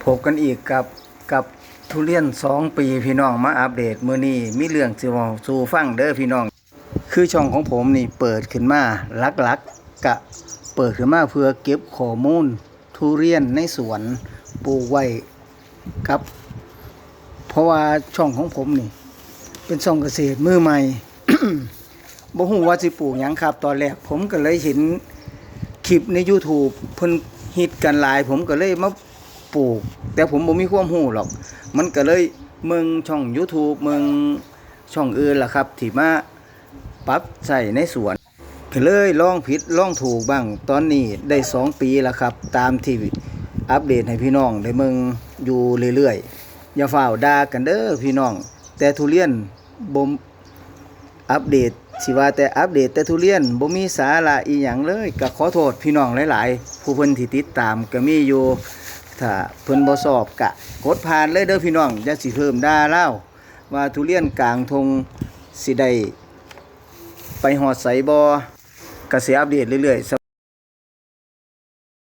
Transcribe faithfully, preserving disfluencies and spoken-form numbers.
พบกันอีกกับ กับทุเรียนสองปี พี่น้อง มาอัปเดตมื้อนี้ มีเรื่องสิเว้าสู่ฟังเด้อพี่น้อง คือช่องของผมนี่เปิดขึ้นมาหลักๆ กะเปิดขึ้นมาเพื่อเก็บข้อมูลทุเรียนในสวนปลูกไว้ครับ เพราะว่าช่องของผมนี่เป็นช่องเกษตรมือใหม่ บ่ฮู้ว่าสิปลูกหยังครับ ตอนแรกผมก็เลยเห็นคลิปใน YouTube เพิ่นฮิตกันหลาย ผมก็เลยมาปลูก แต่ผมบ่มีความรู้หรอก มันก็เลยเบิ่งช่อง YouTube เบิ่งช่องอื่นล่ะครับ ที่มาปรับใช้ในสวน ก็เลยลองผิดลองถูกบ้าง ตอนนี้ได้สองปีแล้วครับ ตามที่อัปเดตให้พี่น้องได้เบิ่งอยู่เรื่อยๆ อย่าฟ้าวด่ากันเด้อพี่น้อง แต่ทุเรียนบ่ อัปเดต สิว่าแต่อัปเดตแต่ทุเรียน บ่มีสาระอีหยังเลย ก็ขอโทษพี่น้องหลายๆ ผู้เพิ่นที่ติดตามก็มีอยู่ ถ้าเพิ่นบ่ชอบก็กดผ่านเลยเด้อพี่น้อง อย่าสิเพิ่มด่าลาว ว่าทุเรียนกลางทงสิได้ไปฮอดไสบ่ ก็สิอัปเดตเรื่อยๆ